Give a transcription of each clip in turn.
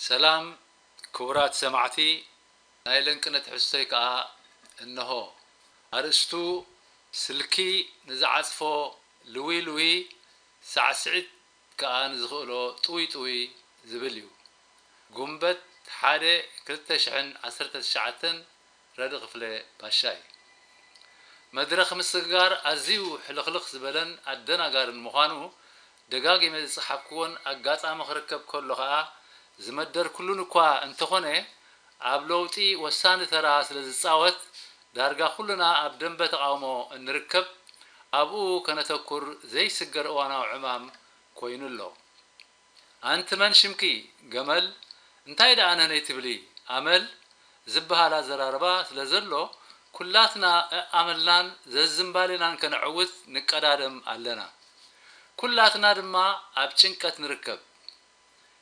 ሰላም ክቡራት ሰማዕቲ፣ ናይ ለንቅነ ትሕዝቶይ ከኣ እንሆ። ኣርእስቱ፣ ስልኪ ንዝዓጽፎ ልዊልዊ፣ ሳዕስዒት ከኣ ንዝኽእሎ ጥውይጥውይ ዝብል እዩ። ጉንበት ሓደ ክልተ ሽሕን ዓሰርተ ትሽዓተን፣ ረድኢ ክፍለ ባሻይ። መድረኽ ምስግጋር ኣዝዩ ሕልኽልኽ ዝበለን ኣደናጋርን ምዃኑ ደጋጊመ ዝጸሓፍክዎን ኣጋጣሚ ክርከብ ከሎ ከኣ ዝመደርኩሉን እኳ እንተኾነ፣ ኣብ ለውጢ ወሳኒ ተራ ስለ ዝጻወት፣ ዳርጋ ኩልና ኣብ ደንበ ተቓውሞ እንርከብ፣ ኣብኡ ከነተኩር ዘይስገር እዋናዊ ዕማም ኮይኑ ኣሎ። ኣንቲ መን ሽምኪ? ገመል። እንታይ ደኣ ነነይ ትብሊ? ኣመል ዝበሃል ኣዘራርባ ስለ ዘሎ፣ ኩላትና ኣእኣመልናን ዘዝምባሌናን ከነዕውት ንቀዳደም ኣለና። ኩላትና ድማ ኣብ ጭንቀት ንርከብ።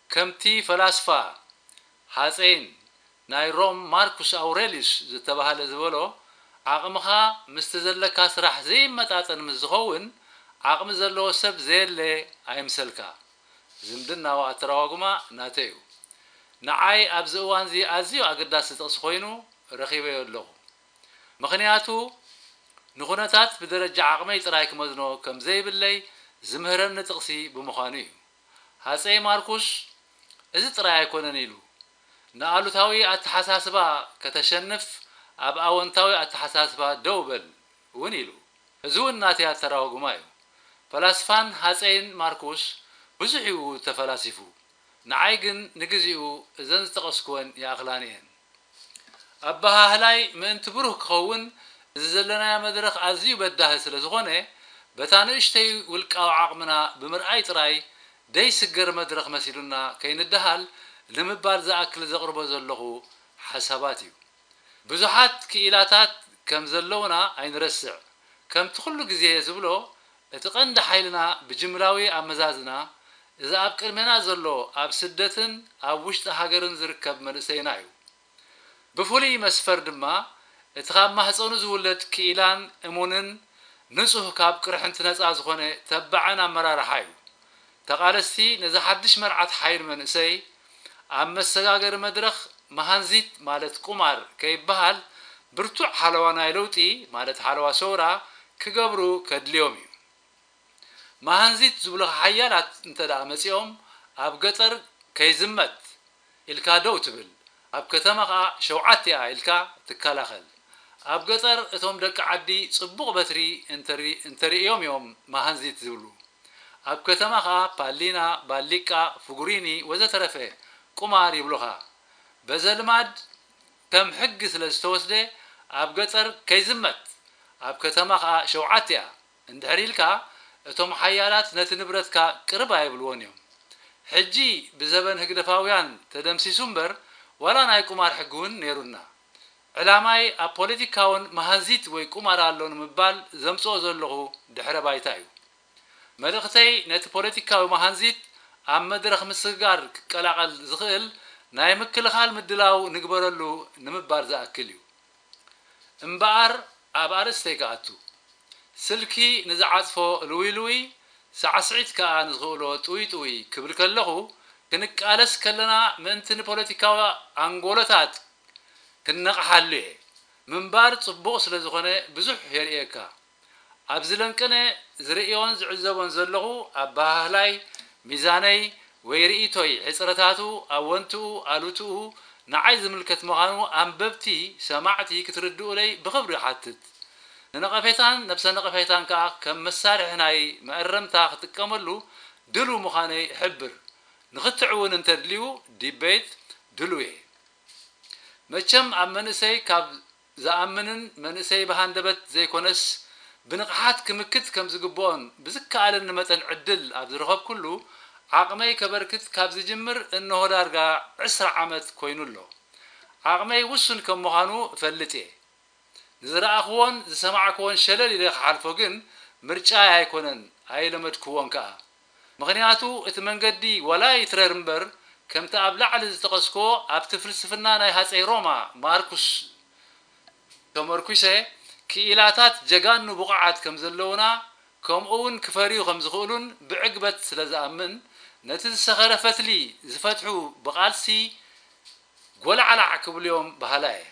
ከምቲ ፈላስፋ ሃጸይን ናይ ሮም ማርኩስ ኣውሬልዩስ ዝተባህለ ዝበሎ፣ ዓቕምኻ ምስቲ ዘለካ ስራሕ ዘይመጣጠን ምስ ዝኸውን፣ ዓቕሚ ዘለዎ ሰብ ዘየለ ኣይምሰልካ። ዝምድናዊ ኣተረጓጉማ ናተይ እዩ። ንዓይ ኣብዚ እዋንዚ ኣዝዩ ኣገዳሲ ጥቕሲ ኮይኑ ረኺበዮ ኣለኹ። ምኽንያቱ፣ ንኹነታት ብደረጃ ዓቕመይ ጥራይ ክመዝኖ ከም ዘይብለይ ዝምህረኒ ጥቕሲ ብምዃኑ እዩ። ሃጸይ ማርኩስ፣ እዚ ጥራይ ኣይኮነን ኢሉ፣ ንኣሉታዊ ኣተሓሳስባ ከተሸንፍ ኣብ ኣወንታዊ ኣተሓሳስባ ደው በል እውን ኢሉ። እዚ እውን ናተይ ኣተራጉማ እዩ። ፈላስፋን ሃጸይን ማርኩስ ብዙሕ እዩ ተፈላሲፉ። ንዓይ ግን ንግዚኡ እዘን ዝጠቐስኩወን ይኣኽላኒ እየን። ኣበሃህላይ ምእንቲ ብሩህ ክኸውን፣ እዚ ዘለናዮ መድረኽ ኣዝዩ በዳሂ ስለ ዝኾነ፣ በታ ንእሽተይ ውልቃዊ ዓቕምና ብምርኣይ ጥራይ ደይስገር መድረኽ መሲሉና ከይንደሃል ንምባል ዝኣክል ዘቕርቦ ዘለኹ ሓሳባት እዩ። ብዙሓት ክኢላታት ከም ዘለዉና ኣይንረስዕ። ከምቲ ኩሉ ግዜ ዝብሎ፣ እቲ ቀንዲ ሓይልና ብጅምላዊ ኣመዛዝና፣ እዚ ኣብ ቅድሜና ዘሎ ኣብ ስደትን ኣብ ውሽጢ ሃገርን ዝርከብ መንእሰይና እዩ። ብፍሉይ መስፈር ድማ፣ እቲ ካብ ማህጸኑ ዝውለድ ክኢላን እሙንን፣ ንጹህ ካብ ቅርሕንቲ ነጻ ዝኾነ ተባዕን ኣመራርሓ እዩ። ተቓለስቲ ነዚ ሓድሽ መልዓት ሓይል መንእሰይ፣ ኣብ መሰጋገሪ መድረኽ መሃንዚት ማለት ቁማር ከይበሃል፣ ብርቱዕ ሓለዋ ናይ ለውጢ ማለት ሓለዋ ሰውራ ክገብሩ ከድልዮም እዩ። መሃንዚት ዝብሉኻ ሓያላት እንተ ደኣ መጺኦም፣ ኣብ ገጠር ከይዝመት ኢልካ ደው ትብል፣ ኣብ ከተማ ኸኣ ሸውዓቲኣ ኢልካ ትከላኸል። ኣብ ገጠር እቶም ደቂ ዓዲ ጽቡቕ በትሪ እንተሪ-፣ እንተርእዮም እዮም መሃንዚት ዝብሉ። ኣብ ከተማ ኸኣ ፓሊና፣ ባሊቃ፣ ፍጉሪኒ ወዘተረፈ ቁማር ይብሉኻ። በዘ ልማድ ከም ሕጊ ስለ ዝተወስደ ኣብ ገጠር ከይዝመት፣ ኣብ ከተማ ኸኣ ሸውዓቲኣ እንድሕር ኢልካ፣ እቶም ሓያላት ነቲ ንብረትካ ቅርብ ኣይብልዎን እዮም። ሕጂ ብዘበን ህግደፋውያን ተደምሲሱ እምበር፣ ዋላ ናይ ቁማር ሕጊ እውን ነይሩና። ዕላማይ ኣብ ፖለቲካውን መሃንዚት ወይ ቁማር ኣሎ ንምባል ዘምጽኦ ዘለኹ ድሕረ ባይታ እዩ። መልእኽተይ ነቲ ፖለቲካዊ መሃንዚት ኣብ መድረኽ ምስግጋር ክቀላቐል ዝኽእል ናይ ምክልኻል ምድላው ንግበረሉ ንምባል ዝኣክል እዩ። እምበኣር ኣብ ኣርእስተይ ክኣቱ፣ ስልኪ ንዝዓጽፎ ልውይልውይ፣ ሳዕስዒት ከኣ ንዝኽእሎ ጥውይጥውይ ክብል ከለኹ፣ ክንቃለስ ከለና ምእንቲ ንፖለቲካዊ ኣንጎሎታት ክነቕሓሉ እየ። ምንባር ጽቡቕ ስለ ዝኾነ ብዙሕ የርእየካ። ኣብዚ ለንቅነ ዝርእዮን ዝዕዘቦን ዘለኹ ኣበሃህላይ፣ ሚዛነይ ወይ ርእይቶይ፣ ሕጽረታቱ፣ ኣወንትኡ፣ ኣሉትኡ ንዓይ ዝምልከት ምዃኑ ኣንበብቲ፣ ሰማዕቲ ክትርድኡለይ ብኽብሪ እሓትት። ንነቐፌታን ነብሰ ነቐፌታን ከኣ ከም መሳርሒ ናይ መእረምታ ክጥቀመሉ ድሉው ምዃነይ እሕብር። ንኽትዕ እውን እንተድልዩ ዲቤት ድሉው እየ። መቸም ኣብ መንእሰይ ካብ ዝኣምንን መንእሰይ ብሃንደበት ዘይኮነስ ብንቕሓት ክምክት ከም ዝግብኦን ብዝከኣለኒ መጠን ዕድል ኣብ ዝረኸብኩሉ ዓቕመይ ከበርክት ካብ ዝጅምር እንሆ ዳርጋ ዕስራ ዓመት ኮይኑ ኣሎ። ዓቕመይ ውሱን ከም ምዃኑ እፈልጥ እየ። ንዝረኣኽዎን ዝሰማዕክዎን ሸለል ኢለ ክሓልፎ ግን ምርጫይ ኣይኮነን፣ ኣይለመድክዎን ከኣ። ምኽንያቱ እቲ መንገዲ ዋላ ይትረር እምበር፣ ከምቲ ኣብ ላዕሊ ዝጠቐስክዎ ኣብቲ ፍልስፍና ናይ ሃጸይ ሮማ ማርኩስ ተመርኲሰ፣ ክኢላታት ጀጋኑ ብቑዓት ከም ዘለዉና፣ ከምኡውን ክፈርዩ ከም ዝኽእሉን ብዕግበት ስለ ዝኣምን፣ ነቲ ዝሰኸረ ፈትሊ ዝፈትሑ ብቓልሲ ጎላዕላዕ ክብሉ እዮም በሃላይ እየ።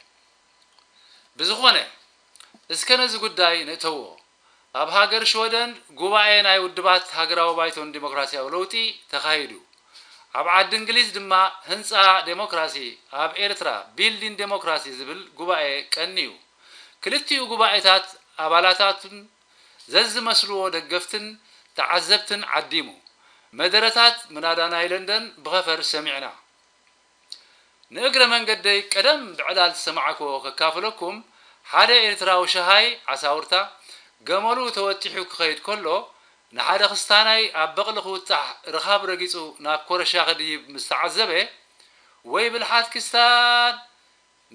ብዝኾነ፣ እስከ ነዚ ጉዳይ ንእተዎ። ኣብ ሃገር ሽወደን ጉባኤ ናይ ውድባት ሃገራዊ ባይቶን ዲሞክራሲያዊ ለውጢ ተኻይዱ። ኣብ ዓዲ እንግሊዝ ድማ ህንጻ ዴሞክራሲ ኣብ ኤርትራ፣ ቢልዲን ዴሞክራሲ ዝብል ጉባኤ ቀንዩ። ክልቲኡ ጉባኤታት ኣባላታቱን ዘዝመስልዎ ደገፍትን ተዓዘብትን ዓዲሙ። መደረታት ምናዳ ናይ ለንደን ብኸፈር ሰሚዕና። ንእግረ መንገደይ ቀደም ብዕላል ዝሰማዕክዎ ከካፍለኩም፣ ሓደ ኤርትራዊ ሸሃይ ዓሳውርታ ገመሉ ተወጢሑ ክኸይድ ከሎ፣ ንሓደ ክስታናይ ኣብ በቕሊ ክውጣሕ ርኻብ ረጊጹ ናብ ኮረሻ ክድይብ ምስ ተዓዘበ፣ "ወይ ብልሓት ክስታን!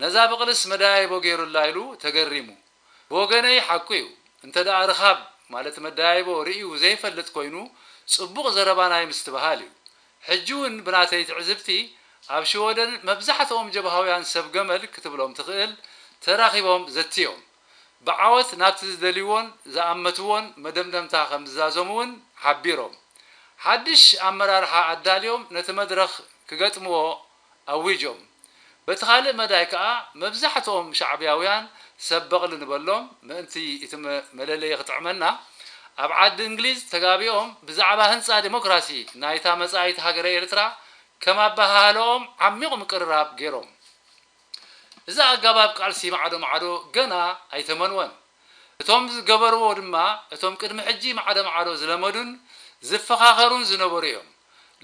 ነዛ በቕልስ መደያይቦ ገይሩላ" ኢሉ ተገሪሙ። ብወገነይ ሓቁ እዩ። እንተ ደኣ ርኻብ ማለት መደያይቦ ርእዩ ዘይፈልጥ ኮይኑ፣ ጽቡቕ ዘረባ ናይ ምስትብሃል እዩ። ሕጂ እውን ብናተይ ትዕዝብቲ፣ ኣብ ሽወደን መብዛሕትኦም ጀብሃውያን ሰብ ገመል ክትብሎም ትኽእል፣ ተራኺቦም ዘትዮም። ብዓወት ናብቲ ዝደልይዎን ዝኣመትዎን መደምደምታ ከም ዝዛዘሙ እውን ሓቢሮም። ሓድሽ ኣመራርሓ ኣዳልዮም ነቲ መድረኽ ክገጥምዎ ኣዊጆም። በቲ ካልእ መዳይ ከኣ መብዛሕትኦም ሻዕብያውያን ሰብ በቕሊ ንበሎም፣ ምእንቲ እቲ መ-፣ መለለዪ ክጥዕመና፣ ኣብ ዓዲ እንግሊዝ ተጋቢኦም ብዛዕባ ህንጻ ዴሞክራሲ ናይታ መጻኢት ሃገረ ኤርትራ ከም ኣበሃህልኦም ዓሚቕ ምቅርራብ ገይሮም። እዚ ኣገባብ ቃልሲ ማዕዶ ማዕዶ ገና ኣይተመንወን። እቶም ዝገበርዎ ድማ እቶም ቅድሚ ሕጂ ማዕዶ ማዕዶ ዝለመዱን ዝፈኻኸሩን ዝነበሩ እዮም።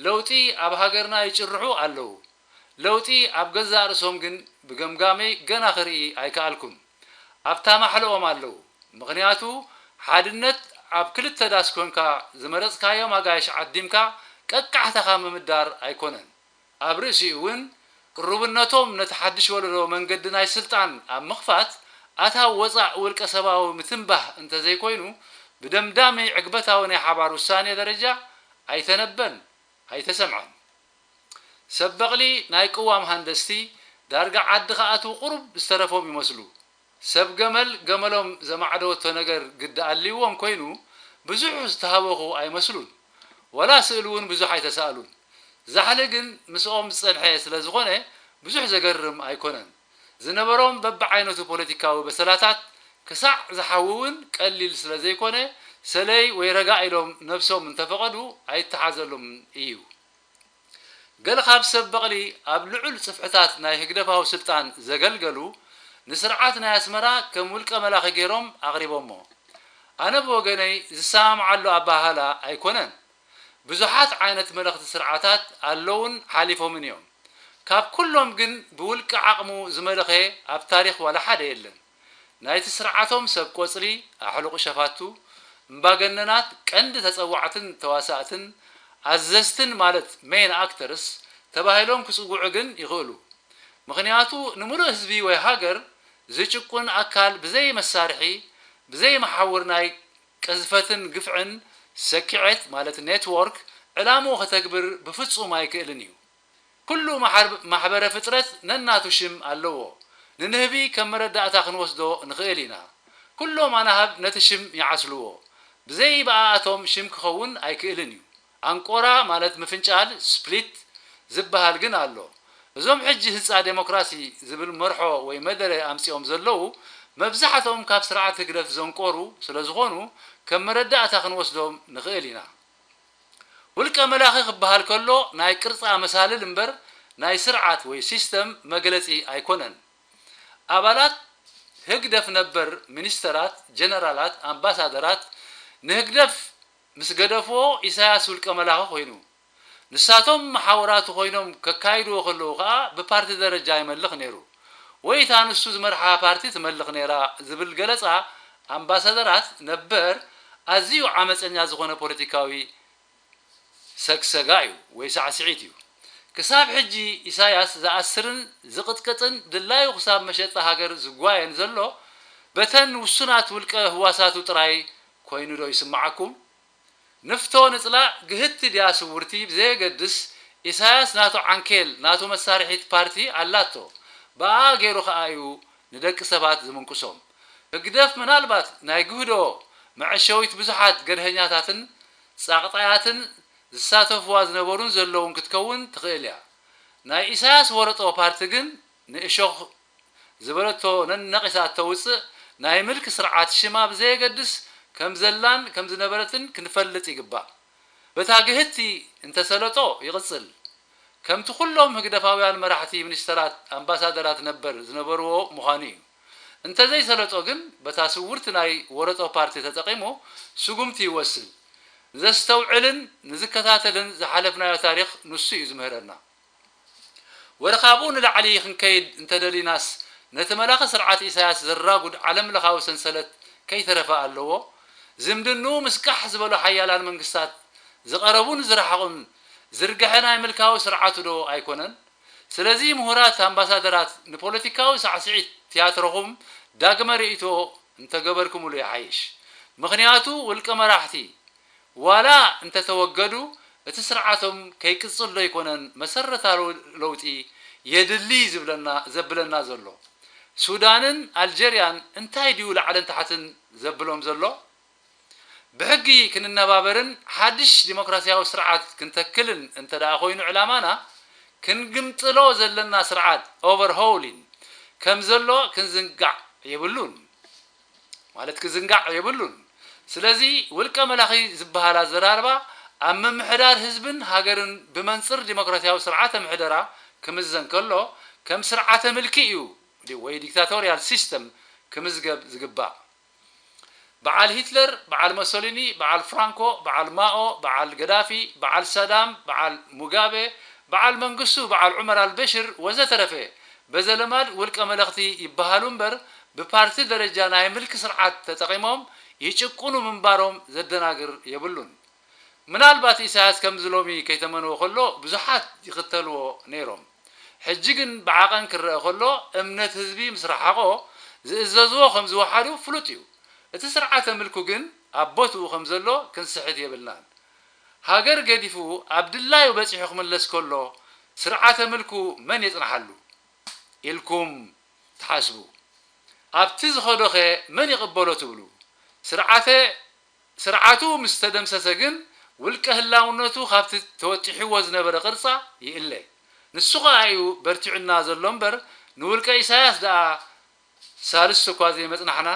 ለውጢ ኣብ ሃገርና ይጭርሑ ኣለዉ። ለውጢ ኣብ ገዛእ ርእሶም ግን ብገምጋመይ ገና ክርኢ ኣይከኣልኩን። ኣብታ ማሕለኦም ኣለዉ። ምኽንያቱ ሓድነት ኣብ ክልተ ዳስ ኮንካ ዝመረጽካዮም ኣጋይሽ ዓዲምካ ቀቃሕታኻ ምምዳር ኣይኮነን። ኣብ ርእሲኡ እውን ቅሩብነቶም ነቲ ሓድሽ ወለዶ መንገዲ ናይ ስልጣን ኣብ ምኽፋት ኣታው ወጻእ ውልቀ ሰባዊ ምትንባህ እንተዘይኮይኑ ብደምዳሚ ዕግበታዊ ናይ ሓባር ውሳኔ ደረጃ ኣይተነበን ኣይተሰምዐን። ሰብ በቕሊ ናይ ቅዋም ሃንደስቲ ዳርጋ ዓዲ ክኣትዉ ቁሩብ ዝተረፎም ይመስሉ። ሰብ ገመል ገመሎም ዘማዕደወቶ ነገር ግዲ ኣልይዎም ኮይኑ ብዙሕ ዝተሃወኹ ኣይመስሉን። ወላ ስእሊ እውን ብዙሕ ኣይተሳእሉን። ዛሕሊ ግን ምስኦም ዝጸንሐ ስለ ዝኾነ ብዙሕ ዘገርም ኣይኮነን። ዝነበሮም በብዓይነቱ ፖለቲካዊ በሰላታት ክሳዕ ዝሓዊ እውን ቀሊል ስለ ዘይኮነ ሰለይ ወይ ረጋ ኢሎም ነብሶም እንተፈቐዱ ኣይተሓዘሎምን እዩ። ገለ ካብ ሰብ በቕሊ ኣብ ልዑል ጽፍሕታት ናይ ህግደፋዊ ስልጣን ዘገልገሉ ንስርዓት ናይ ኣስመራ ከም ውልቀ መላኺ ገይሮም ኣቕሪቦሞ። ኣነ ብወገነይ ዝሰማምዓሉ ኣበሃህላ ኣይኮነን። ብዙሓት ዓይነት መለኽቲ ስርዓታት ኣለውን ሓሊፎምን እዮም። ካብ ኩሎም ግን ብውልቀ ዓቕሙ ዝመለኸ ኣብ ታሪኽ ዋላ ሓደ የለን። ናይቲ ስርዓቶም ሰብ ቆጽሊ፣ ኣሕሉቕ ሸፋቱ፣ እምባገነናት ቀንዲ ተጸዋዕትን ተዋሳእትን፣ ኣዘዝትን ማለት ሜን ኣክተርስ ተባሂሎም ክጽውዑ ግን ይኽእሉ። ምኽንያቱ ንምሉእ ህዝቢ ወይ ሃገር ዝጭቁን ኣካል ብዘይ መሳርሒ፣ ብዘይ መሓውር ናይ ቅዝፈትን ግፍዕን ሰኪዔት ማለት ኔትዎርክ ዕላምኡ ከተግብር ብፍጹም ኣይክእልን እዩ። ኩሉ ማሕር-፣ ማሕበረ ፍጥረት ነናቱ ሽም ኣለዎ። ንንህቢ ከም መረዳእታ ክንወስዶ ንኽእል ኢና። ኩሎም ኣናህብ ነቲ ሽም ይዓስልዎ። ብዘይ ብኣኣቶም ሽም ክኸውን ኣይክእልን እዩ። ኣንቆራ ማለት ምፍንጫል፣ ስፕሊት፣ ዝበሃል ግን ኣሎ። እዞም ሕጂ ህንጻ ዴሞክራሲ ዝብል መርሖ ወይ መደረ ኣምጺኦም ዘለዉ መብዛሕትኦም ካብ ስርዓት ህግደፍ ዘንቆሩ ስለ ዝኾኑ ከም መረዳእታ ክንወስዶም ንኽእል ኢና። ውልቀ መላኺ ክበሃል ከሎ ናይ ቅርጻ መሳልል እምበር ናይ ስርዓት ወይ ሲስተም መግለጺ ኣይኮነን። ኣባላት ህግደፍ ነበር ሚኒስተራት፣ ጀነራላት፣ ኣምባሳደራት ንህግደፍ ምስ ገደፍዎ ኢሳያስ ውልቀ መላኺ ኮይኑ። ንሳቶም መሓውራቱ ኮይኖም ከካይድዎ ከለዉ ከኣ ብፓርቲ ደረጃ ይመልኽ ነይሩ። ወይ እታ ንሱ ዝመርሓ ፓርቲ ትመልኽ ነይራ ዝብል ገለጻ ኣምባሳደራት ነበር ኣዝዩ ዓመጸኛ ዝኾነ ፖለቲካዊ ሰግሰጋ እዩ ወይ ሳዕስዒት እዩ። ክሳብ ሕጂ ኢሳያስ ዝኣስርን ዝቕጥቅጥን ድላዩ ክሳብ መሸጣ ሃገር ዝጓየን ዘሎ በተን ውሱናት ውልቀ ህዋሳቱ ጥራይ ኮይኑ ዶ ይስምዓኩም? ንፍቶ ንጽላእ ግህድቲ ድያ ስውርቲ ብዘየገድስ ኢሳያስ ናቱ ዓንኬል ናቱ መሳርሒት ፓርቲ ኣላቶ። ብኣኣ ገይሩ ከኣ እዩ ንደቂ ሰባት ዝምንቅሶም። ህግደፍ ምናልባት ናይ ግህዶ መዐሸዊት ብዙሓት ገድሀኛታትን ጻቕጣያትን ዝሳተፍዋ ዝነበሩን ዘለውን ክትከውን ትኽእል እያ። ናይ ኢሳያስ ወረጦ ፓርቲ ግን ንእሾኽ ዝበለቶ ነነቒሳ እተውጽእ ናይ ምልኪ ስርዓት ሽማ ብዘየገድስ ከም ዘላን ከም ዝነበረትን ክንፈልጥ ይግባእ። በታ ግህቲ እንተሰለጦ ይቕጽል። ከምቲ ኩሎም ህግደፋውያን መራሕቲ ሚኒስተራት ኣምባሳደራት ነበር ዝነበርዎ ምዃኑ እዩ። እንተዘይሰለጦ ግን በታ ስውርቲ ናይ ወረጦ ፓርቲ ተጠቒሙ ስጉምቲ ይወስድ። ንዘስተውዕልን ንዝከታተልን ዝሓለፍናዮ ታሪኽ ንሱ እዩ ዝምህረና። ወደ ካብኡ ንላዕሊ ክንከይድ እንተደሊናስ ነቲ መላኺ ስርዓት ኢሳያስ ዘራጉድ ዓለምለኻዊ ሰንሰለት ከይተረፈ ኣለዎ። ዝምድንኡ ምስ ቃሕ ዝበሉ ሓያላን መንግስታት ዝቐረቡን ዝረሓቑን ዝርግሐ ናይ ምልካዊ ስርዓቱ ዶ ኣይኮነን? ስለዚ ምሁራት ኣምባሳደራት ንፖለቲካዊ ሳዕስዒት ትያትርኹም ዳግመ ርእይቶ እንተገበርኩምሉ ይሓይሽ። ምኽንያቱ ውልቀ መራሕቲ ዋላ እንተተወገዱ እቲ ስርዓቶም ከይቅጽል ዶ ኣይኮነን መሰረታዊ ለውጢ የድሊ ዝብለና ዘብለና ዘሎ? ሱዳንን ኣልጀርያን እንታይ ድዩ ላዕልን ታሕትን ዘብሎም ዘሎ? ብሕጊ ክንነባበርን ሓድሽ ዲሞክራሲያዊ ስርዓት ክንተክልን እንተ ደኣ ኮይኑ ዕላማና፣ ክንግምጥሎ ዘለና ስርዓት ኦቨርሆውሊን ከም ዘሎ ክንዝንጋዕ የብሉን። ማለት ክዝንጋዕ የብሉን። ስለዚ ውልቀ መላኺ ዝበሃል ኣዘራርባ ኣብ ምምሕዳር ህዝብን ሃገርን ብመንጽር ዲሞክራሲያዊ ስርዓተ ምሕደራ ክምዘን ከሎ ከም ስርዓተ ምልኪ እዩ ወይ ዲክታቶርያል ሲስተም ክምዝገብ ዝግባእ። በዓል ሂትለር፣ በዓል ሞሶሊኒ፣ በዓል ፍራንኮ፣ በዓል ማኦ፣ በዓል ገዳፊ፣ በዓል ሳዳም፣ በዓል ሙጋቤ፣ በዓል መንግስቱ፣ በዓል ዑመር ኣልበሽር ወዘተረፈ በዘለማድ ውልቀ መለኽቲ ይበሃሉ እምበር ብፓርቲ ደረጃ ናይ ምልኪ ስርዓት ተጠቒሞም ይጭቁኑ ምንባሮም ዘደናግር የብሉን። ምናልባት ኢሳያስ ከምዚ ሎሚ ከይተመንወ ከሎ ብዙሓት ይኽተልዎ ነይሮም። ሕጂ ግን ብዓቐን ክረአ ከሎ እምነት ህዝቢ ምስ ረሓቖ ዝእዘዝዎ ከም ዝወሓዱ ፍሉጥ እዩ። እቲ ስርዓተ ምልኩ ግን ኣብ ቦትኡ ከም ዘሎ ክንስሕት የብልናን። ሃገር ገዲፉ ኣብ ድላዩ በጺሑ ክምለስ ከሎ ስርዓተ ምልኩ መን የጽንሓሉ ኢልኩም ትሓስቡ? ኣብቲ ዝኸዶኸ መን ይቕበሎ ትብሉ? ስርዓተ ስርዓቱ ምስ ተደምሰሰ ግን ውልቀ ህላውነቱ ካብቲ ተወጢሕዎ ዝነበረ ቅርጻ ይእለ። ንሱ ኸኣ እዩ በርቲዑና ዘሎ እምበር ንውልቀ ኢሳያስ ደኣ ሳልስቲ እኳ ዘይመጽናሕና።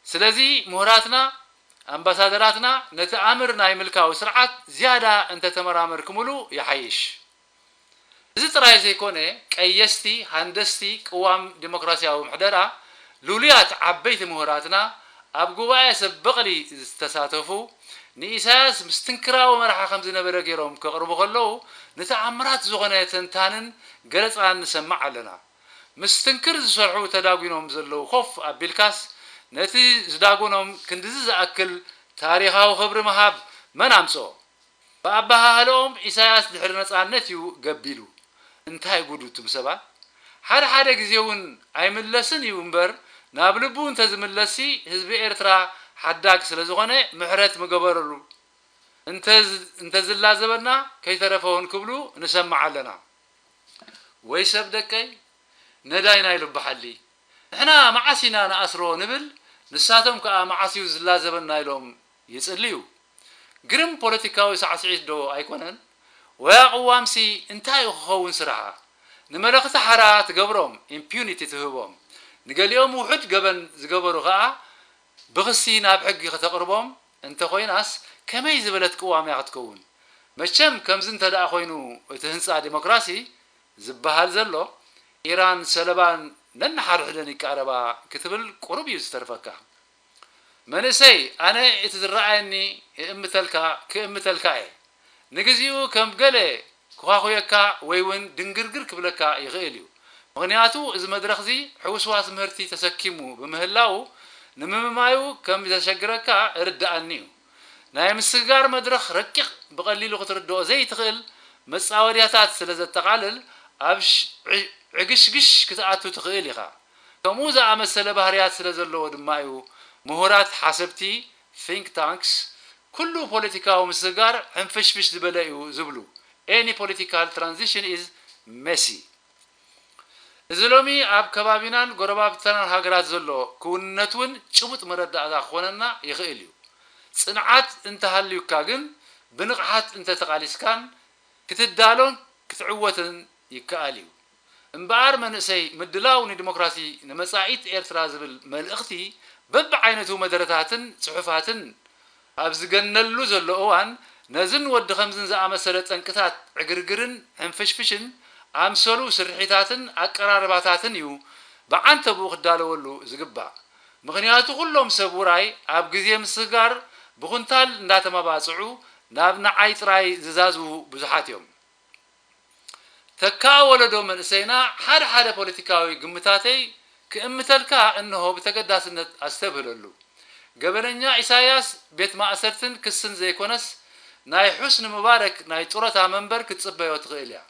ስለዚ ምሁራትና ኣምባሳደራትና ነቲ ኣምር ናይ ምልካዊ ስርዓት ዝያዳ እንተተመራመርክምሉ ይሓይሽ። እዚ ጥራይ ዘይኮነ ቀየስቲ ሃንደስቲ ቅዋም ዲሞክራሲያዊ ምሕደራ ልሉያት ዓበይቲ ምሁራትና ኣብ ጉባኤ ሰብ በቕሊ ዝተሳተፉ ንኢሳያስ ምስትንክራዊ መራሒ ከም ዝነበረ ገይሮም ከቕርቡ ከለዉ ንተኣምራት ዝኾነ ተንታንን ገለጻን ንሰምዕ ኣለና። ምስትንክር ዝሰርሑ ተዳጒኖም ዘለዉ ኮፍ ኣቢልካስ ነቲ ዝዳጎኖም ክንድዚ ዝኣክል ታሪኻዊ ክብሪ ምሃብ መን ኣምጽኦ? ብኣበሃህልኦም ኢሳያስ ድሕሪ ነጻነት እዩ ገቢሉ። እንታይ ጉድ እቱም ሰባት? ሓደ ሓደ ግዜ እውን ኣይምለስን እዩ እምበር ናብ ልቡ እንተዝምለስሲ ህዝቢ ኤርትራ ሓዳግ ስለ ዝኾነ ምሕረት ምገበረሉ። እንተዝላዘበና ከይተረፈውን ክብሉ ንሰምዕ ኣለና። ወይ ሰብ ደቀይ ነዳይና ይልብሓሊ። ንሕና መዓስ ኢና ንኣስሮ ንብል፣ ንሳቶም ከኣ መዓስ እዩ ዝላዘበና ኢሎም ይጽልዩ። ግርም ፖለቲካዊ ሳዕስዒት ዶ ኣይኮነን? ወያ ቅዋምሲ እንታይ እዩ ክኸውን ስርሓ? ንመለኽቲ ሓራ ትገብሮም፣ ኢምፒዩኒቲ ትህቦም። ንገሊኦም ውሑድ ገበን ዝገበሩ ከኣ ብኽሲ ናብ ሕጊ ከተቕርቦም እንተኾይናስ ከመይ ዝበለት ቅዋም እያ ክትከውን? መቸም ከምዚ እንተ ደኣ ኮይኑ እቲ ህንጻ ዲሞክራሲ ዝበሃል ዘሎ ኢራን ሰለባን ነንሓድሕደን ይቃረባ ክትብል ቁሩብ እዩ ዝተርፈካ። መንእሰይ ኣነ እቲ ዝረኣየኒ እእምተልካ ክእምተልካ እየ። ንግዚኡ ከም ገለ ክዃኹየካ ወይ እውን ድንግርግር ክብለካ ይኽእል እዩ። ምኽንያቱ እዚ መድረኽዚ ሕውስዋስ ምህርቲ ተሰኪሙ ብምህላዉ ንምምማዩ ከም ዘሸግረካ እርድኣኒ እዩ። ናይ ምስግጋር መድረኽ ረቂቕ ብቐሊሉ ክትርድኦ ዘይትኽእል መጻወድያታት ስለ ዘጠቓልል ኣብ ዕግሽግሽ ክትኣቱ ትኽእል ኢኻ። ከምኡ ዝኣመሰለ ባህርያት ስለ ዘለዎ ድማ እዩ ምሁራት ሓሰብቲ think tanks ኩሉ ፖለቲካዊ ምስግጋር ሕንፍሽፍሽ ዝበለ እዩ ዝብሉ። Any political transition is messy። እዚ ሎሚ ኣብ ከባቢናን ጎረባብትናን ሃገራት ዘሎ ክውንነት እውን ጭቡጥ መረዳእታ ክኾነና ይኽእል እዩ። ጽንዓት እንተሃልዩካ ግን ብንቕሓት እንተተቓሊስካን ክትዳሎን ክትዕወትን ይከኣል እዩ። እምበኣር መንእሰይ ምድላው ንዲሞክራሲ ንመጻኢት ኤርትራ ዝብል መልእኽቲ በብዓይነቱ መደረታትን ጽሑፋትን ኣብ ዝገነሉ ዘሎ እዋን ነዝን ወዲ ከምዝን ዝኣመሰለ ጠንቅታት ዕግርግርን ሕንፍሽፍሽን ኣምሰሉ ስርሒታትን ኣቀራርባታትን እዩ ብዓንተብኡ ክዳለወሉ ዝግባእ። ምኽንያቱ ኩሎም ሰብ ውራይ ኣብ ግዜ ምስግጋር ብኹንታል እንዳተመባጽዑ ናብ ንዓይ ጥራይ ዝዛዝዉ ብዙሓት እዮም። ተካእ ወለዶ መንእሰይና ሓደ ሓደ ፖለቲካዊ ግምታተይ ክእምተልካ እንሆ ብተገዳስነት ኣስተብህለሉ። ገበነኛ ኢሳያስ ቤት ማእሰርትን ክስን ዘይኮነስ ናይ ሑስኒ ሙባረክ ናይ ጡረታ መንበር ክትጽበዮ ትኽእል እያ።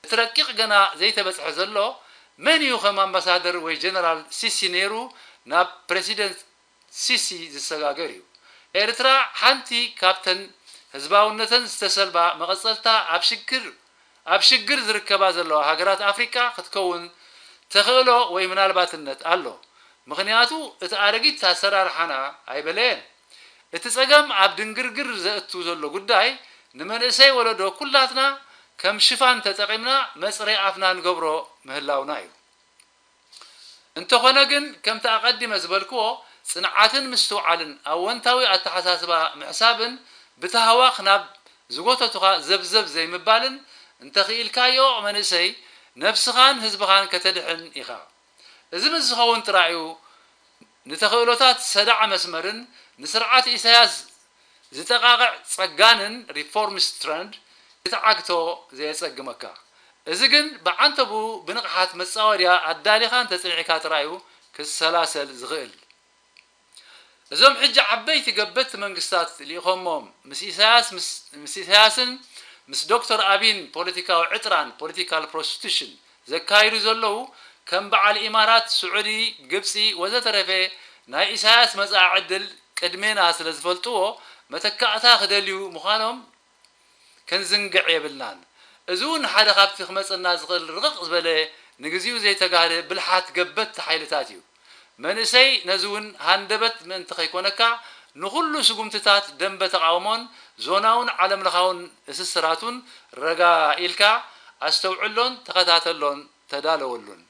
እቲ ረቂቕ ገና ዘይተበጽሐ ዘሎ መን እዩ ከም ኣምባሳደር ወይ ጀነራል ሲሲ ነይሩ ናብ ፕረሲደንት ሲሲ ዝሰጋገር እዩ። ኤርትራ ሓንቲ ካብተን ህዝባውነተን ዝተሰልባ መቐጸልታ ኣብ ሽግር ኣብ ሽግር ዝርከባ ዘለዋ ሃገራት ኣፍሪቃ ክትከውን ተኽእሎ ወይ ምናልባትነት ኣሎ። ምኽንያቱ እቲ ኣረጊት ኣሰራርሓና ኣይበለየን። እቲ ጸገም ኣብ ድንግርግር ዘእቱ ዘሎ ጉዳይ ንመንእሰይ ወለዶ ኩላትና ከም ሽፋን ተጠቒምና መጽረይ ኣፍና ንገብሮ ምህላውና እዩ። እንተኾነ ግን ከምቲ ኣቐዲመ ዝበልክዎ ጽንዓትን ምስትውዓልን ኣወንታዊ ኣተሓሳስባ ምሕሳብን ብታህዋኽ ናብ ዝጎተቱኻ ዘብዘብ ዘይምባልን እንተኽኢልካዮ መንእሰይ ነብስኻን ህዝብኻን ከተድሕን ኢኻ። እዚ ምስ ዝኸውን ጥራይ እዩ ንተኽእሎታት ሰዳዕ መስመርን ንስርዓት ኢሳያስ ዝጠቓቕዕ ጸጋንን ሪፎርሚስት ትረንድ ክትዓግቶ ዘየጸግመካ። እዚ ግን ብዓንተብኡ ብንቕሓት መጻወድያ ኣዳሊኻ እንተጸኒዕካ ጥራይ እዩ ክሰላሰል ዝኽእል። እዞም ሕጂ ዓበይቲ ገበቲ መንግስታት ልኢኾሞም ምስ ኢሳያስ ምስ ምስ ኢሳያስን ምስ ዶክተር ኣቢን ፖለቲካዊ ዕጥራን ፖለቲካል ፕሮስቲቱሽን ዘካይዱ ዘለዉ ከም በዓል ኢማራት፣ ስዑዲ፣ ግብጺ ወዘተረፈ ናይ ኢሳያስ መጻኢ ዕድል ቅድሜና ስለ ዝፈልጥዎ መተካእታ ክደልዩ ምዃኖም ክንዝንግዕ የብልናን። እዚ እውን ሓደ ካብቲ ክመጸና ዝኽእል ርቕቕ ዝበለ ንግዚኡ ዘይተጋህደ ብልሓት ገበትቲ ሓይልታት እዩ። መንእሰይ ነዚ እውን ሃንደበት ምእንቲ ከይኮነካ ንኹሉ ስጉምትታት ደንበ ተቓውሞን ዞናውን ዓለምለኻውን እስስራቱን ረጋ ኢልካ ኣስተውዕሎን ተኸታተሎን ተዳለወሉን።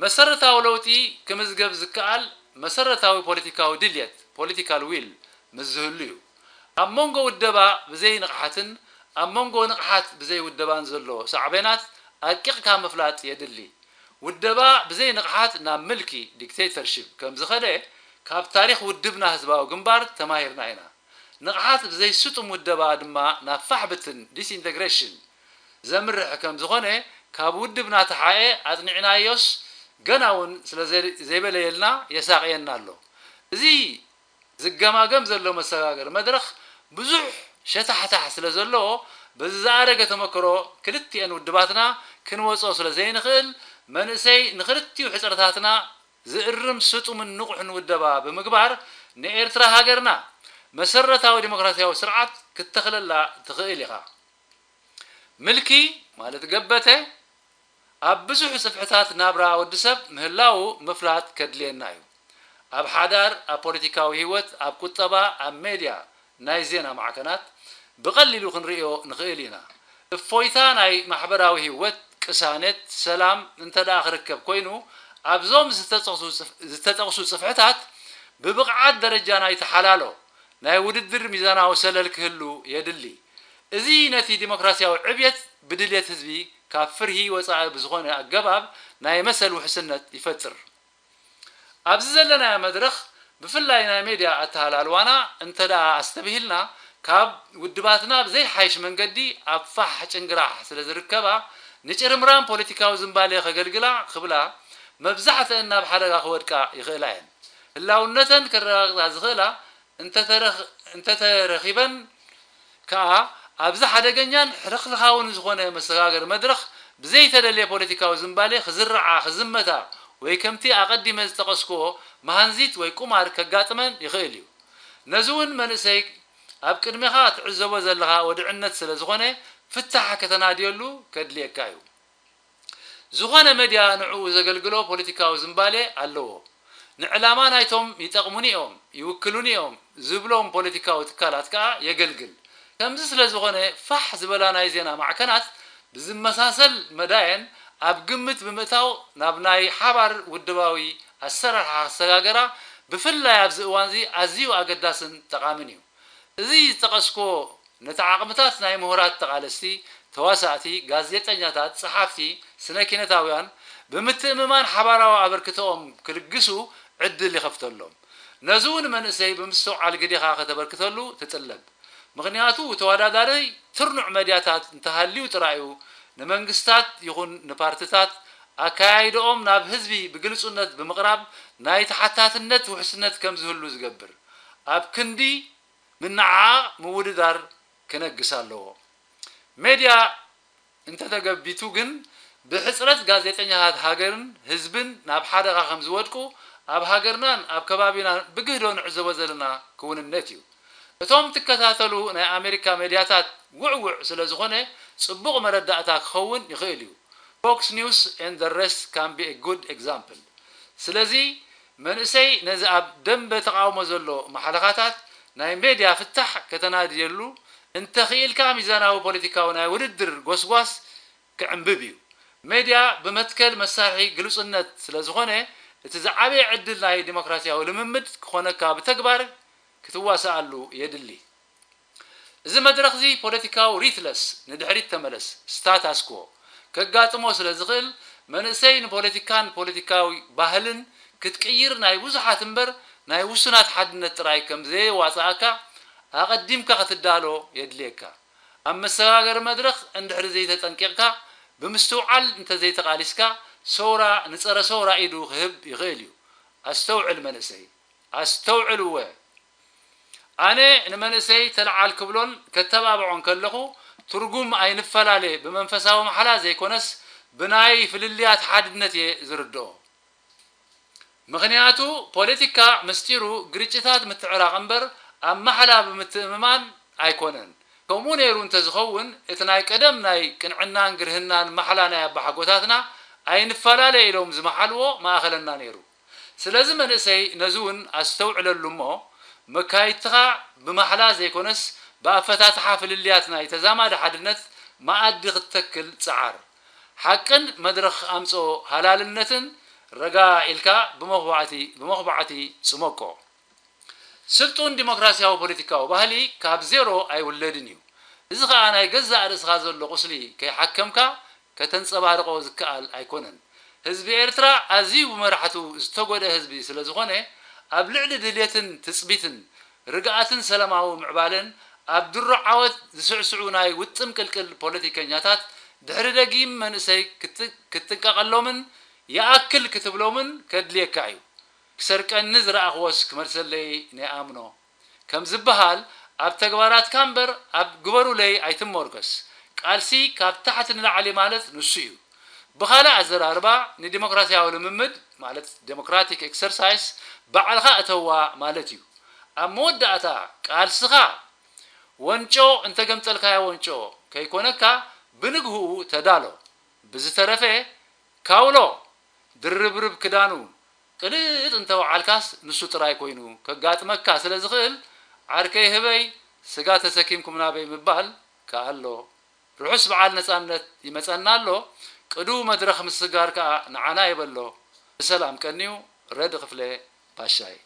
መሰረታዊ ለውጢ ክምዝገብ ዝከኣል መሰረታዊ ፖለቲካዊ ድልየት ፖለቲካል ዊል ምስ ዝህሉ እዩ። ኣብ መንጎ ውደባ ብዘይ ንቕሓትን ኣብ መንጎ ንቕሓት ብዘይ ውደባን ዘሎ ሳዕቤናት ኣርቂቕካ ምፍላጥ የድሊ። ውደባ ብዘይ ንቕሓት ናብ ምልኪ ዲክቴተርሺፕ ከም ዝኸደ ካብ ታሪኽ ውድብና ህዝባዊ ግንባር ተማሂርና ኢና። ንቕሓት ብዘይ ስጡም ውደባ ድማ ናብ ፋሕ ብትን ዲስኢንተግሬሽን ዘምርሕ ከም ዝኾነ ካብ ውድብና ተሓኤ ኣጽኒዕናዮስ ገና እውን ስለ ዘይበለየልና የሳቕየና ኣሎ። እዚ ዝገማገም ዘሎ መሰጋገሪ መድረኽ ብዙሕ ሸታሕታሕ ስለ ዘለዎ በዚ ዝኣረገ ተመክሮ ክልቲኤን ውድባትና ክንወጾ ስለ ዘይንኽእል መንእሰይ ንኽልቲኡ ሕጽረታትና ዝእርም ስጡምን ንቑሕን ውደባ ብምግባር ንኤርትራ ሃገርና መሰረታዊ ዲሞክራሲያዊ ስርዓት ክትተኽለላ ትኽእል ኢኻ። ምልኪ ማለት ገበተ ኣብ ብዙሕ ጽፍሕታት ናብራ ወዲ ሰብ ምህላዉ ምፍላጥ ከድልየና እዩ። ኣብ ሓዳር፣ ኣብ ፖለቲካዊ ህይወት፣ ኣብ ቁጠባ፣ ኣብ ሜድያ፣ ናይ ዜና ማዕከናት ብቐሊሉ ክንርእዮ ንኽእል ኢና። እፎይታ ናይ ማሕበራዊ ህይወት፣ ቅሳነት፣ ሰላም እንተ ደኣ ክርከብ ኮይኑ ኣብዞም ዝተጠቕሱ ጽፍሕታት ብብቕዓት ደረጃ ናይቲ ሓላሎ ናይ ውድድር ሚዛናዊ ሰለል ክህሉ የድሊ። እዚ ነቲ ዲሞክራሲያዊ ዕብየት ብድልየት ህዝቢ ካብ ፍርሂ ወጻኢ ብዝኾነ ኣገባብ ናይ መሰል ውሕስነት ይፈጥር። ኣብዚ ዘለናዮ መድረኽ ብፍላይ ናይ ሜድያ ኣተሃላልዋና እንተ ደኣ ኣስተብሂልና ካብ ውድባትና ብዘይሓይሽ መንገዲ ኣብ ፋሕ ጭንግራሕ ስለ ዝርከባ ንጭርምራም ፖለቲካዊ ዝንባሌ ከገልግላ ክብላ መብዛሕትአን ናብ ሓደጋ ክወድቃ ይኽእላ እየን። ህላውነተን ከረጋግጻ ዝኽእላ እንተተረኺበን ከኣ ኣብዚ ሓደገኛን ሕልኽልኻውን ዝኾነ መሰጋገሪ መድረኽ ብዘይተደልየ ፖለቲካዊ ዝንባሌ ክዝርዓ፣ ክዝመታ ወይ ከምቲ ኣቐዲመ ዝጠቐስክዎ መሃንዚት ወይ ቁማር ከጋጥመን ይኽእል እዩ። ነዚ እውን መንእሰይ ኣብ ቅድሜኻ ትዕዘቦ ዘለኻ ወድዕነት ስለ ዝኾነ ፍታሕ ከተናድየሉ ከድልየካ እዩ። ዝኾነ መድያ ንዕኡ ዘገልግሎ ፖለቲካዊ ዝንባሌ ኣለዎ። ንዕላማ ናይቶም ይጠቕሙኒ እዮም፣ ይውክሉኒ እዮም ዝብሎም ፖለቲካዊ ትካላት ከኣ የገልግል። ከምዚ ስለ ዝኾነ ፋሕ ዝበላ ናይ ዜና ማዕከናት ብዝመሳሰል መዳየን ኣብ ግምት ብምእታው ናብ ናይ ሓባር ውድባዊ ኣሰራርሓ ክሰጋገራ ብፍላይ ኣብዚ እዋንዚ ኣዝዩ ኣገዳስን ጠቓምን እዩ። እዚ ዝጠቐስኩዎ ነቲ ዓቕምታት ናይ ምሁራት ተቓለስቲ፣ ተዋሳእቲ፣ ጋዜጠኛታት፣ ጸሓፍቲ፣ ስነ ኪነታውያን ብምትእምማን ሓባራዊ ኣበርክቶኦም ክልግሱ ዕድል ይኸፍተሎም። ነዚ እውን መንእሰይ ብምስትውዓል ግዴኻ ከተበርክተሉ ትጥለብ። ምኽንያቱ ተወዳዳሪ ትርኑዕ መድያታት እንተሃልዩ ጥራይ እዩ ንመንግስታት ይኹን ንፓርትታት ኣካያይደኦም ናብ ህዝቢ ብግልጹነት ብምቕራብ ናይ ተሓታትነት ውሕስነት ከም ዝህሉ ዝገብር። ኣብ ክንዲ ምንዓቕ ምውድዳር ክነግስ ኣለዎ። ሜድያ እንተተገቢቱ ግን ብሕጽረት ጋዜጠኛታት ሃገርን ህዝብን ናብ ሓደጋ ከም ዝወድቁ ኣብ ሃገርናን ኣብ ከባቢናን ብግህዶ ንዕዘቦ ዘለና ክውንነት እዩ። እቶም ትከታተሉ ናይ ኣሜሪካ ሜድያታት ውዕውዕ ስለ ዝኾነ ጽቡቕ መረዳእታ ክኸውን ይኽእል እዩ። Fox News and the rest can be a good example። ስለዚ መንእሰይ ነዚ ኣብ ደንበ ተቓውሞ ዘሎ ማሕለኻታት ናይ ሜድያ ፍታሕ ከተናድየሉ እንተኽኢልካ ሚዛናዊ ፖለቲካዊ ናይ ውድድር ጎስጓስ ክዕንብብ እዩ። ሜድያ ብመትከል መሳርሒ ግሉጽነት ስለ ዝኾነ እቲ ዝዓበየ ዕድል ናይ ዲሞክራሲያዊ ልምምድ ክኾነካ ብተግባር ክትዋስኣሉ የድሊ። እዚ መድረኽዚ ፖለቲካዊ ሪትለስ ንድሕሪት ተመለስ ስታታስኮ ከጋጥሞ ስለ ዝኽእል መንእሰይ ንፖለቲካን ፖለቲካዊ ባህልን ክትቅይር ናይ ብዙሓት እምበር ናይ ውሱናት ሓድነት ጥራይ ከም ዘየዋጽኣካ ኣቐዲምካ ክትዳሎ የድልየካ። ኣብ መሰጋገሪ መድረኽ እንድሕሪ ዘይተጠንቂቕካ ብምስትውዓል እንተዘይተቓሊስካ ሰውራ ንጸረ ሰውራ ኢዱ ክህብ ይኽእል እዩ። ኣስተውዕል መንእሰይ፣ ኣስተውዕል እወ። ኣነ ንመንእሰይ ተለዓል ክብሎን ከተባብዖን ከለኹ ትርጉም ኣይንፈላለ ብመንፈሳዊ ማሕላ ዘይኮነስ ብናይ ፍልልያት ሓድነት እየ ዝርድኦ። ምኽንያቱ ፖለቲካ ምስጢሩ ግርጭታት ምትዕራቕ እምበር ኣብ ማሕላ ብምትእምማን ኣይኮነን። ከምኡ ነይሩ እንተዝኸውን እቲ ናይ ቀደም ናይ ቅንዕናን ግርህናን ማሕላ ናይ ኣባሓጎታትና ኣይንፈላለ ኢሎም ዝመሓልዎ መኣኸለና ነይሩ። ስለዚ መንእሰይ ነዚ እውን ኣስተውዕለሉ እሞ መካይድትኻ ብማሕላ ዘይኮነስ ብኣፈታትሓ ፍልልያት ናይ ተዛማዲ ሓድነት መኣዲ ክትተክል ጸዓር። ሓቅን መድረኽ ኣምጽኦ ሃላልነትን ረጋ ኢልካ ብመኹባዕቲ ብመኹባዕቲ ጽመቆ። ስልጡን ዲሞክራሲያዊ ፖለቲካዊ ባህሊ ካብ ዜሮ ኣይውለድን እዩ። እዚ ኸኣ ናይ ገዛእ ርእስኻ ዘሎ ቁስሊ ከይሓከምካ ከተንጸባርቖ ዝከኣል ኣይኮነን። ህዝቢ ኤርትራ ኣዝዩ ብመራሕቱ ዝተጎድአ ህዝቢ ስለ ዝኾነ ኣብ ልዕሊ ድልየትን ትጽቢትን ርግኣትን ሰላማዊ ምዕባለን ኣብ ድሮ ዓወት ዝስዕስዑ ናይ ውጥም ቅልቅል ፖለቲከኛታት ድሕሪ ደጊም መንእሰይ ክትጥንቀቐሎምን ይኣክል ክትብሎምን ከድልየካ እዩ። ክሰርቀኒ ዝረኣኽዎስ ክመልሰለይ ነይኣምኖ ከም ዝበሃል ኣብ ተግባራትካ እምበር ኣብ ግበሩለይ ኣይትመርኮስ። ቃልሲ ካብ ታሕቲ ንላዕሊ ማለት ንሱ እዩ። ብኻልእ ኣዘራርባ ንዲሞክራሲያዊ ልምምድ ማለት ዴሞክራቲክ ኤክሰርሳይስ ባዕልኻ እተዋ ማለት እዩ። ኣብ መወዳእታ ቃልስኻ ወንጮ እንተገምጠልካዮ ወንጮ ከይኮነካ ብንግህኡ ተዳሎ። ብዝተረፈ ካውሎ ድርብርብ ክዳኑ ቅልጥ እንተወዓልካስ ንሱ ጥራይ ኮይኑ ከጋጥመካ ስለ ዝኽእል ዓርከይ ህበይ ስጋ ተሰኪምኩም ናበይ ምባል ከኣሎ። ርሑስ በዓል ነጻነት ይመጸና ኣሎ። ቅድው መድረኽ ምስጋር ከኣ ንዓና ይበሎ። ብሰላም ቀንዩ። ረድ ክፍለ ባሻይ።